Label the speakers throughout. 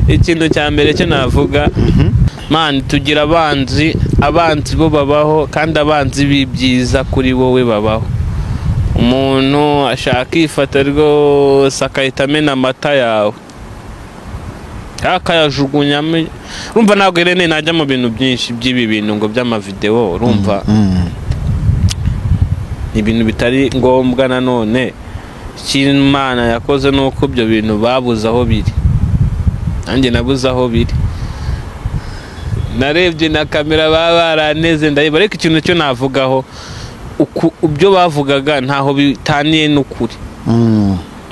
Speaker 1: Ikintu cya mbere cyo navuga, man, tugira abanzi, abanzi bo babaho, kandi abanzi b'ibyiza kuri wowe babaho. Umuntu ashaka ifata rwose akahita amena amata yawe akayajugunyamo. Urumva ntabwo Irene najya mu bintu byinshi by'ibi bintu ngo by'amavideo, urumva ibintu bitari ngombwa. Nanone icyo Imana yakoze ni uko ibyo bintu babuze aho biri, nanjye nabuze aho biri, narebye na kamera baba baraneze ndayibona. Ariko ikintu cyo navugaho, ibyo bavugaga ntaho bitaniye n'ukuri.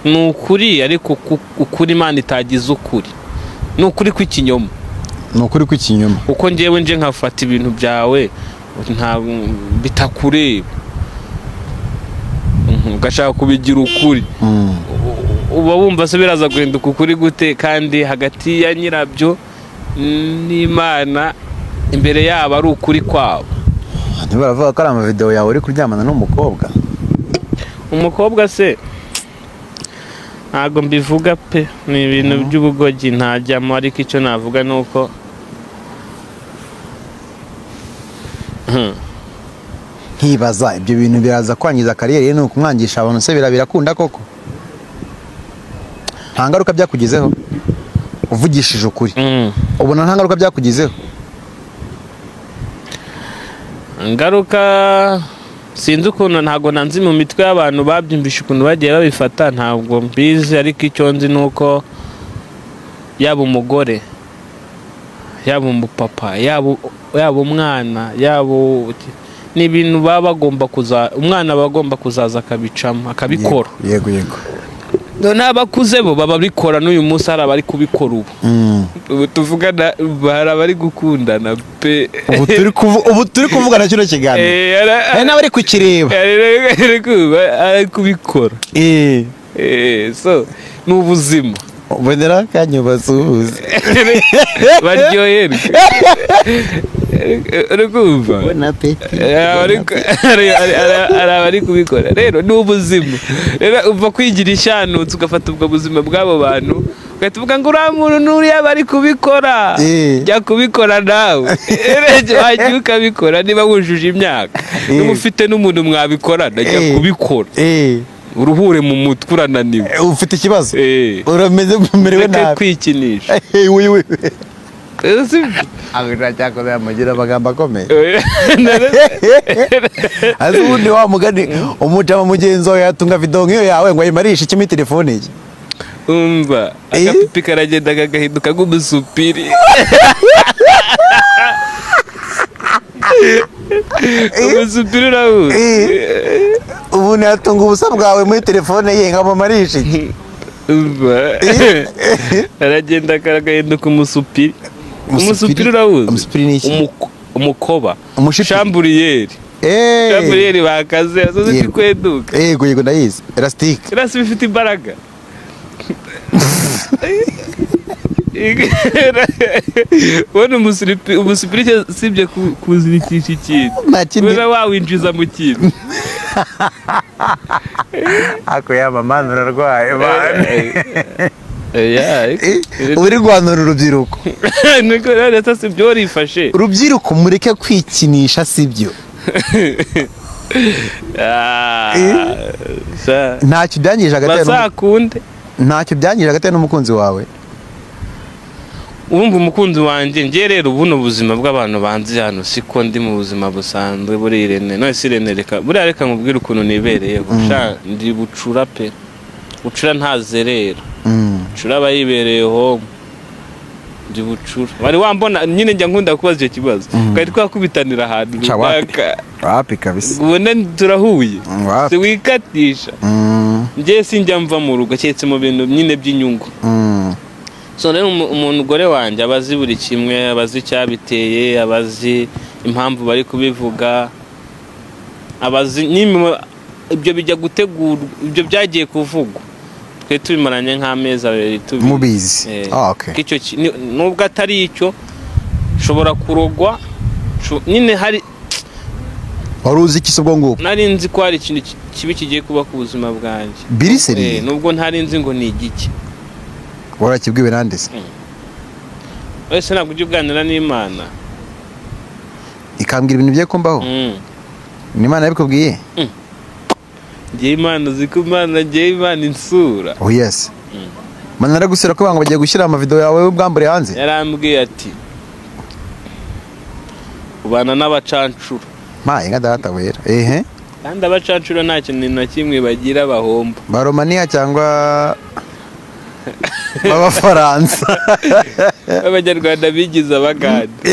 Speaker 1: Ni ukuri, ariko ukuri Imana itagize ukuri, ni ukuri kw'ikinyoma.
Speaker 2: Ni ukuri kw'ikinyoma.
Speaker 1: Uko njyewe nje nkafata ibintu byawe nta bitakureba, ugashaka kubigira ukuri, uba wumva se biraza guhinduka ukuri gute? Kandi hagati ya nyirabyo n'Imana imbere yabo ari ukuri kwabo.
Speaker 2: Ntibaravuga ko ari amavideo yawe uri kuryamana n'umukobwa?
Speaker 1: Umukobwa se ntabwo mbivuga pe, ni ibintu by'ubugogi ntajyamo. Ariko icyo navuga ni uko
Speaker 2: nkibaza ibyo bintu biraza kwangiza kariyeri ye, ni ukumwangisha abantu se birakunda koko? Nta ngaruka byakugizeho uvugishije ukuri? Ubona nta ngaruka byakugizeho?
Speaker 1: Ingaruka sinzi ukuntu, ntabwo nanzi mu mitwe y'abantu babyumvishe ukuntu bagiye babifata, ntabwo mbizi. Ariko icyo nzi ni uko yaba umugore, yaba umupapa, yaba umwana, yaba ni ibintu baba bagomba kuza, umwana aba agomba kuzaza akabicamo akabikora.
Speaker 2: Yego yego.
Speaker 1: N'abakuze bo baba bikora, n'uyu munsi hari abari kubikora ubu. Ubu tuvugana hari abari gukundana pe.
Speaker 2: Ubu turi kuvugana kino kiganiro hari n'abari kukireba,
Speaker 1: ari kubikora. So ni ubuzima.
Speaker 2: Ubonera akanya basuhuze
Speaker 1: baryoherwe. Uri kumva hari abari kubikora. Rero ni ubuzima. Rero uva kwigira ishanutse ugafata ubwo buzima bw'abo bantu ugahita uvuga ngo uriya muntu n'uriya bari kubikora, jya kubikora nawe. Wajya ukabikora niba wujuje imyaka, niba ufite n'umuntu mwabikorana, jya kubikora uruhure mu mutwe, urananiwe,
Speaker 2: ufite ikibazo, urameze umerewe nabi,
Speaker 1: kwikinisha.
Speaker 2: Cyakoze amugira amagambo akomeye. Azi ubundi wa mugani umujama mugenzi wawe yatunga video nk'iyo yawe ngo ayimarishe iki muri telefone ye?
Speaker 1: Umva agapipi karagenda kagahinduka nk'umusupiri. Umusupiri urawuzi?
Speaker 2: Umuntu yatunga ubusa bwawe muri telefone ye ngo amumarishe iki?
Speaker 1: Umva aragenda kagahinduka umusupiri. Umusupiri urawuzi?
Speaker 2: Umusupiri ni iki?
Speaker 1: Umukoba. Chamburiyeri. Chamburiyeri bakaze azoze kweduka.
Speaker 2: Yego yego ndayizi. Elastique.
Speaker 1: Elastique ifite imbaraga. Ubona umusupiri sibye kuzirikisha ikintu. Ubona wawinjiza mu kintu.
Speaker 2: Ako ya mama urarwaye bana. Uri guhanura urubyiruko.
Speaker 1: Niko rero sibyo warifashe.
Speaker 2: Urubyiruko mureke kwikinisha sibyo. Ntacyo byangije hagati yawe.
Speaker 1: Bazakunde.
Speaker 2: Ntacyo byangije hagati n'umukunzi wawe.
Speaker 1: Urumva umukunzi wanjye ngiye rero ubuno buzima bw'abantu banzi hano siko ndi mu buzima busanzwe buri Irene. None si Irene, reka buriya reka nkubwire ukuntu nibereye guca ndi bucura pe. Bucura ntazerera. Bucura aba yibereye home. Ndi bucura. Wari wambona nyine njya nkunda kubaza icyo kibazo. Twari twakubitanira ahantu runaka.
Speaker 2: Wapi kabisa.
Speaker 1: Ubona turahuye. Si wikatisha. Njye sinjya mva mu rugo keretse mu bintu nyine by'inyungu. So rero umugore wanjye abazi buri kimwe, abazi icyabiteye, abazi impamvu bari kubivuga, abazi ibyo bijya gutegurwa, ibyo byagiye kuvugwa. Twe tubimaranye nk'amezi abiri tubizi.
Speaker 2: Mubizi. Okay.
Speaker 1: Icyo nubwo atari icyo nshobora kurogwa nyine hari
Speaker 2: wari uzi iki ubwo ngubwo?
Speaker 1: Nari nzi ko hari ikintu kibi kigiye kuba ku buzima bwanjye.
Speaker 2: Biri seriye?
Speaker 1: Nubwo ntari nzi ngo ni igiki.
Speaker 2: Warakibwiwe nande se?
Speaker 1: Wese ntabwo ujya uganira n'Imana
Speaker 2: ikambwira ibintu bigiye kumbaho. Ni Imana yabikubwiye?
Speaker 1: Ngiye Imana uzi ko Imana ngiye Imana insura.
Speaker 2: Oh yes. Imana yaragusura ko bagiye gushyira amavideo yawe y'ubwambure hanze.
Speaker 1: Yarambwiye ati ubana n'abacancuro.
Speaker 2: Ma inga data wera. Ehe.
Speaker 1: Kandi abacancuro nta kintu na kimwe bagira bahomba.
Speaker 2: Ba Romania cyangwa b'Abafaransa.
Speaker 1: Abanyarwanda bigize abagande.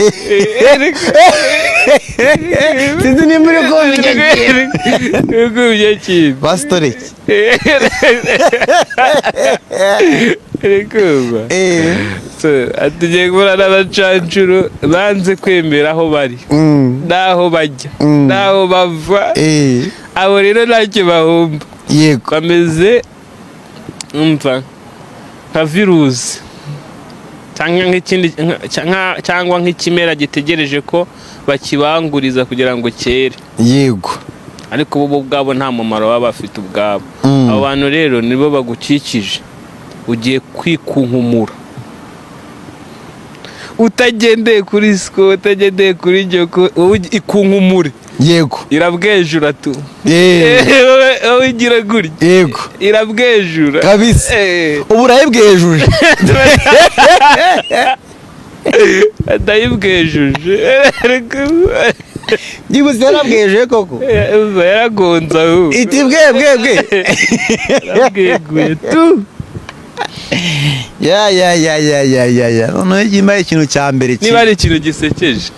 Speaker 2: Sinzi nimba uri kumva icyo kintu. Pastoreki.
Speaker 1: Uri kumva? Tugiye guhura n'abacancuro banze kwemera aho bari n'aho bajya n'aho bava. Abo rero ntacyo bahomba.
Speaker 2: Yego.
Speaker 1: Bameze umva nka virusi cyangwa nk'ikimera gitegereje ko bakibanguriza kugira ngo cyere.
Speaker 2: Yego.
Speaker 1: Ariko bo ubwabo nta mumaro baba bafite ubwabo. Abo bantu rero nibo bagukikije, ugiye kwikunkumura utagendeye kuri siko, utagendeye kuri jyoko, wowe ikunkumure.
Speaker 2: Yego.
Speaker 1: Irabwejura tu. Wowe igira gutya.
Speaker 2: Yego.
Speaker 1: Irabwejura.
Speaker 2: Kabisa. Ubu urayibwejuje.
Speaker 1: Ndayibwejuje.
Speaker 2: Byibuze yarabwejeje koko.
Speaker 1: Yaragonze ahubwo.
Speaker 2: Iti bwe bwe bwe.
Speaker 1: Yarabweguye tu.
Speaker 2: Ya ya ya ya ya ya ya. Noneho niba ari ikintu cya mbere
Speaker 1: niba ari ikintu gisekeje.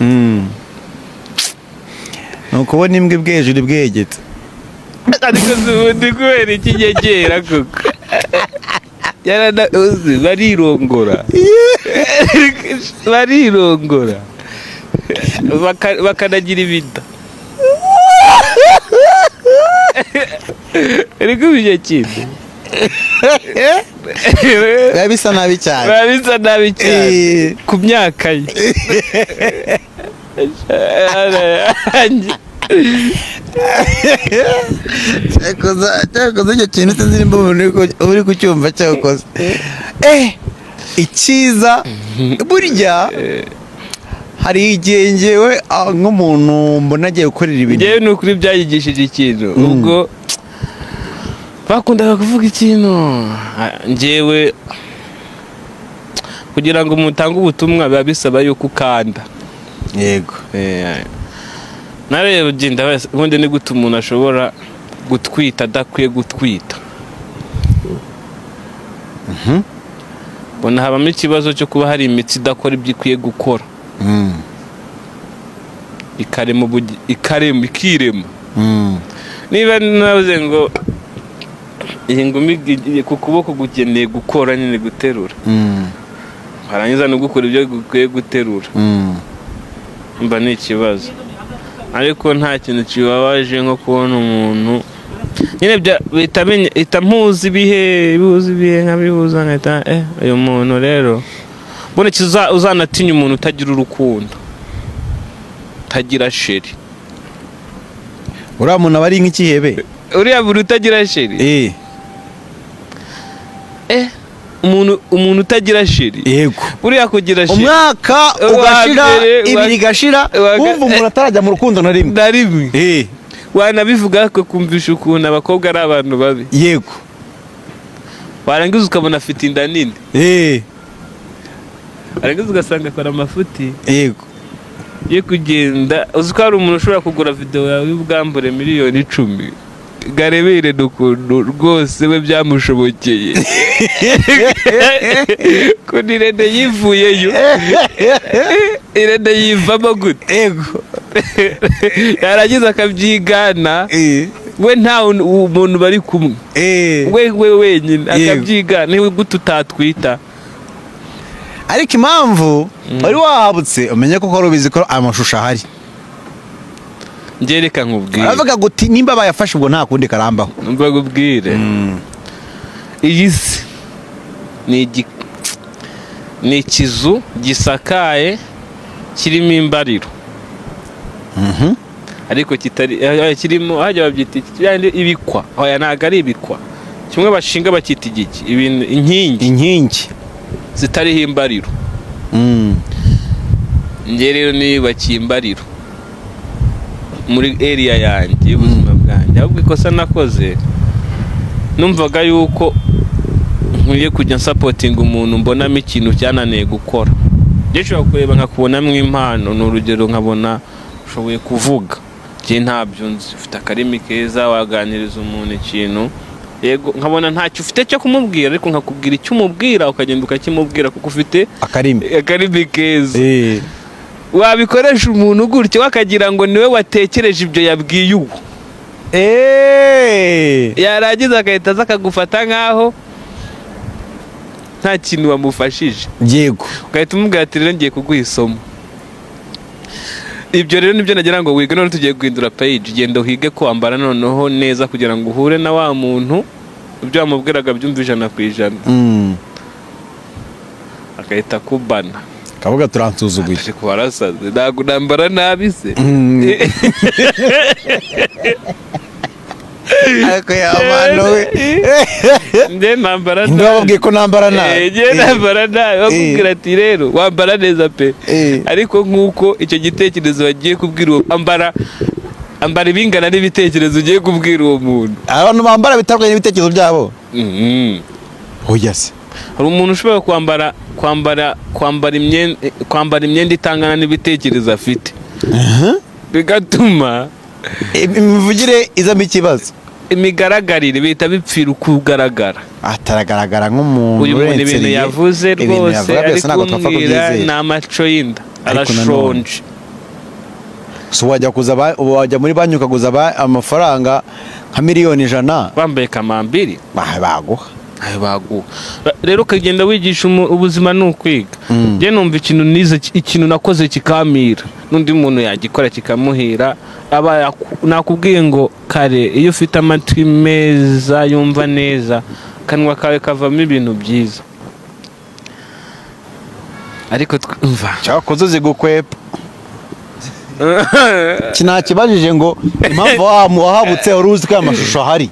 Speaker 2: Ni ukubona imbwa ibwejura ibwegetse.
Speaker 1: Ariko ubundi kubera iki nyegera koko. Uzi barirongora. Barirongora. Bakanagira ibida. Ariko ibyo kintu.
Speaker 2: Biba bisa nabi cyane.
Speaker 1: Biba bisa nabi cyane. Ku myaka ye.
Speaker 2: Cyakoze icyo kintu sinzi nimba umuntu uri kucyumva cyakoze. Icyiza burya hari igihe ngewe nk'umuntu mbona agiye gukorera ibintu.
Speaker 1: Ngewe ni ukuri byayigishije ikintu. Ubwo bakundaga kuvuga ikintu ngewe kugira ngo mutange ubutumwa biba bisaba yuko ukanda.
Speaker 2: Yego.
Speaker 1: Narebye ndabaza ubundi ni gute umuntu ashobora gutwita adakwiye gutwita. Mbona habamo ikibazo cyo kuba hari imitsi idakora ibyo ikwiye gukora. Ikarema ikirema. Niba navuze ngo iyi ngumi ku kuboko gukeneye gukora nyine guterura. Warangiza no gukora ibyo gukwiye guterura. Mba ni ikibazo. Ariko nta kintu kibabaje nko kubona umuntu nyine bita mpuzi ibihe bihuza ibihe nkabihuza nkahita uyu muntu rero mbona uzanatinya umuntu utagira urukundo, utagira sheri.
Speaker 2: Uriya muntu aba ari nk'ikihebe.
Speaker 1: Uriya muntu utagira sheri. Umuntu utagira sheri.
Speaker 2: Yego.
Speaker 1: Uriya kugira sheri.
Speaker 2: Umwaka ugashira, ibiri igashira, wumva umuntu atarajya mu rukundo na rimwe.
Speaker 1: Na rimwe. Wanabivuga ko kumvisha ukuntu abakobwa ari abantu babi.
Speaker 2: Yego.
Speaker 1: Warangiza ukabona afite inda nini. Warangiza ugasanga akora amafuti.
Speaker 2: Yego.
Speaker 1: Yo kugenda uzi ko hari umuntu ushobora kugura video yawe y'ubwambure miliyoni 10. Garebere ukuntu rwose we byamushobokeye. Kundi Irene yivuyeyo. Irene yivamo gute?
Speaker 2: Yego.
Speaker 1: Yaragize akabyigana. We nta umuntu bari kumwe. We wenyine akabyigana niwe gute utatwita.
Speaker 2: Ariko impamvu wari wahabutse umenye ko wari ubizi ko amashusho ahari.
Speaker 1: Ngereka nkubwire.
Speaker 2: Aravuga guti nimba bayafashe ubwo nta kundi karambaho.
Speaker 1: Numva gubwire. Iyi si ni ikizu gisakaye kirimo imbariro. Ariko kitari kirimo hajya babyita ibikwa. Oya ntago ari ibikwa. Kimwe bashinga bakita igiki, ibintu inkingi.
Speaker 2: Inkingi
Speaker 1: zitariho imbariro. Njye rero niyubakiye imbariro muri area yanjye y'ubuzima bwanjye. Ahubwo ikosa nakoze, numvaga yuko nkwiye kujya nsapotinga umuntu mbonamo ikintu cyananiye gukora. Njye nshobora kureba nkakubonamo impano, ni urugero nkabona ushoboye kuvuga, njye ntabyo nzi, ufite akarimi keza, waganiriza umuntu ikintu, yego nkabona ntacyo ufite cyo kumubwira, ariko nkakubwira icyo umubwira ukagenda ukakimubwira kuko ufite akarimi keza. Wabikoresha umuntu gutyo wakagira ngo niwe watekereje ibyo yabwiye uwo, yarangiza agahita aza akagufata nkaho nta kintu wamufashije.
Speaker 2: Yego,
Speaker 1: ugahita umubwira ati rero ngiye kuguha isomo. Ibyo rero nibyo nagira ngo wige. None tugiye guhindura page, genda uhige kwambara noneho neza kugira ngo uhure na wa muntu ibyo wamubwiraga byumva 100%. Agahita kubana
Speaker 2: kavuga turansuzuguye,
Speaker 1: ariko warasaze, ntabwo nambara nabi se.
Speaker 2: Ariko yamano we
Speaker 1: nde nambara
Speaker 2: nabi, bababwiye ko nambara nabi,
Speaker 1: nge nambara nabi, bakubwira ati rero wambara neza pe, ariko nkuko icyo gitekerezo bagiye kubwira uwo ambara, ambara ibingana n'ibitekerezo ugiye kubwira uwo muntu.
Speaker 2: Abantu bambara bitandukanye n'ibitekerezo byabo. Oya se,
Speaker 1: hari umuntu ushobora kwambara imyenda itangana n'ibitekerezo afite, bigatuma
Speaker 2: imivugire izamo ikibazo,
Speaker 1: imigaragarire bihita bipfira ukugaragara,
Speaker 2: ataragaragara nk'umuntu.
Speaker 1: Uyu muntu ibintu yavuze rwose ari kumbwira ni amaco y'inda, arashonje.
Speaker 2: So wajya muri banki ukaguza amafaranga nka 100,000,000
Speaker 1: wambaye kamambiri,
Speaker 2: baguha.
Speaker 1: Rero ukagenda wigisha ubuzima ni ukwiga. Njye numva ikintu nize, ikintu nakoze kikamira, n'undi muntu yagikora kikamuhira. Aba nakubwiye ngo kare iyo ufite amatwi meza yumva neza, akanwa kawe kavamo ibintu byiza. Ariko twumva
Speaker 2: cyakoze zigukwepa. Kinakibajije ngo impamvu wahabutse wari uzi ko aya mashusho ahari,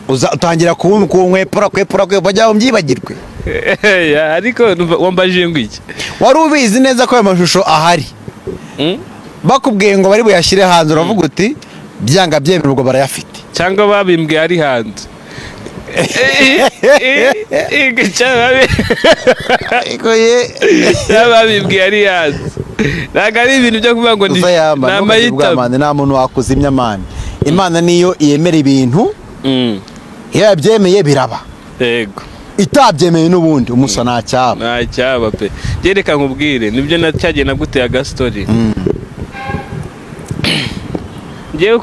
Speaker 2: utangira kunkwepura kwepura kwepura bajya umbyibagirwe.
Speaker 1: Ariko wambajije ngo iki?
Speaker 2: Wari ubizi neza ko aya mashusho ahari, bakubwiye ngo bari buyashyire hanze, uravuga uti byanga byemerwa barayafite,
Speaker 1: cyangwa babimbwiye ari hanze. Cyangwa babimbwiye ari hanze. Ntabwo ari ibintu byo kuvuga ngo ni amahitamo.
Speaker 2: Nta muntu wakuzimya amani. Imana niyo yemera ibintu, iyo yabyemeye biraba.
Speaker 1: Yego,
Speaker 2: itabyemeye n'ubundi umusa nta cyaba.
Speaker 1: Nta cyaba pe. Reka nkubwire nibyo cyagiye naguteye agastori. Ngewe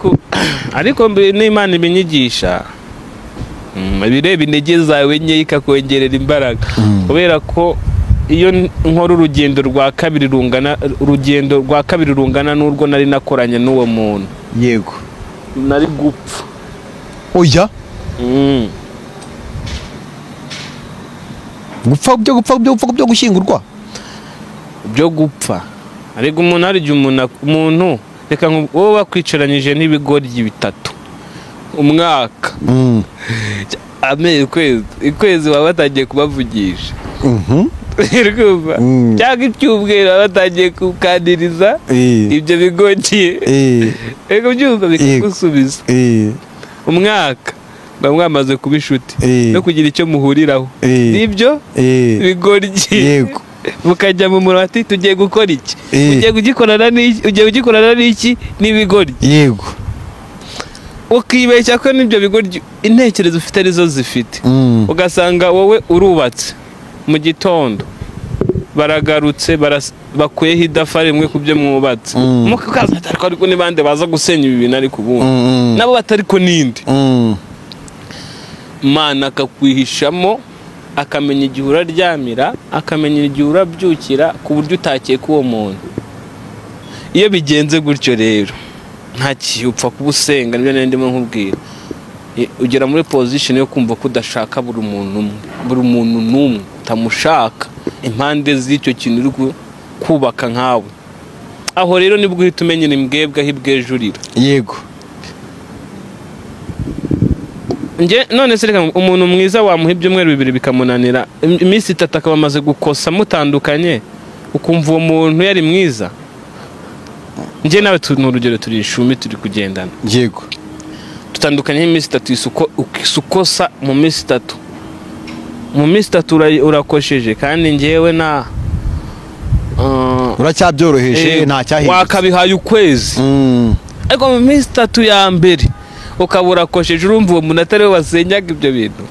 Speaker 1: ariko n'Imana ibinyigisha, ibireba intege zawe nke ikakongerera imbaraga, kubera ko iyo nkora urugendo rwa kabiri rungana, urugendo rwa kabiri rungana n'urwo nari nakoranye n'uwo muntu,
Speaker 2: yego
Speaker 1: nari gupfa.
Speaker 2: Oya, gupfa byo gupfa byo gupfa byo gushyingurwa
Speaker 1: byo gupfa. Ariko umuntu hari igihe umuntu reka wowe wakwicaranyije n'ibigoryi bitatu umwaka, amezi ukwezi waba batangiye kubavugisha, cyangwa ibyumweru baba batangiye kuganiriza ibyo bigoryi, reka byumva bikagusubiza. Umwaka muba mwamaze kuba inshuti no kugira icyo muhuriraho n'ibyo bigoryi, mukajya mu murati tugiye gukora iki, ugiye kugikorana n'iki n'ibigoryi.
Speaker 2: Yego,
Speaker 1: ukibeshya ko n'ibyo bigoryi intekerezo ufite arizo zifite, ugasanga wowe urubatse mu gitondo baragarutse bakuyeho idafari rimwe ku byo mwubatse, mukaza ariko ni bande baza gusenya ibi bintu, ariko ubundi nabo batari ko ninde Imana akakwihishamo, akamenya igihe uraryamira, akamenya igihe urabyukira, ku buryo utakeka uwo muntu. Iyo bigenze gutyo rero nta kintu upfa kuba usenga, nibyo nari ndimo nkubwira. Ugera muri position yo kumva ko udashaka buri muntu umwe, buri muntu n'umwe utamushaka impande z'icyo kintu uri kubaka nkawe. Aho rero nibwo uhita umenya ni mbwebwe aho ibwejurira.
Speaker 2: Yego,
Speaker 1: nge none se reka umuntu mwiza wamuha ibyumweru bibiri bikamunanira, iminsi 3 akaba amaze gukosa mutandukanye, Ukumva uwo muntu yari mwiza. Njye nawe ni urugero, turi ishumi, turi kugendana,
Speaker 2: yego,
Speaker 1: tutandukanye iminsi 3, isukosa mu minsi 3, mu minsi 3 urakosheje, kandi njyewe na
Speaker 2: uracyabyoroheje, nta cyahindutse,
Speaker 1: wakabihaye ukwezi, ariko mu minsi 3 ya mbere ukaba urakosheje, urumva uwo muntu atari we wasenyaga ibyo bintu.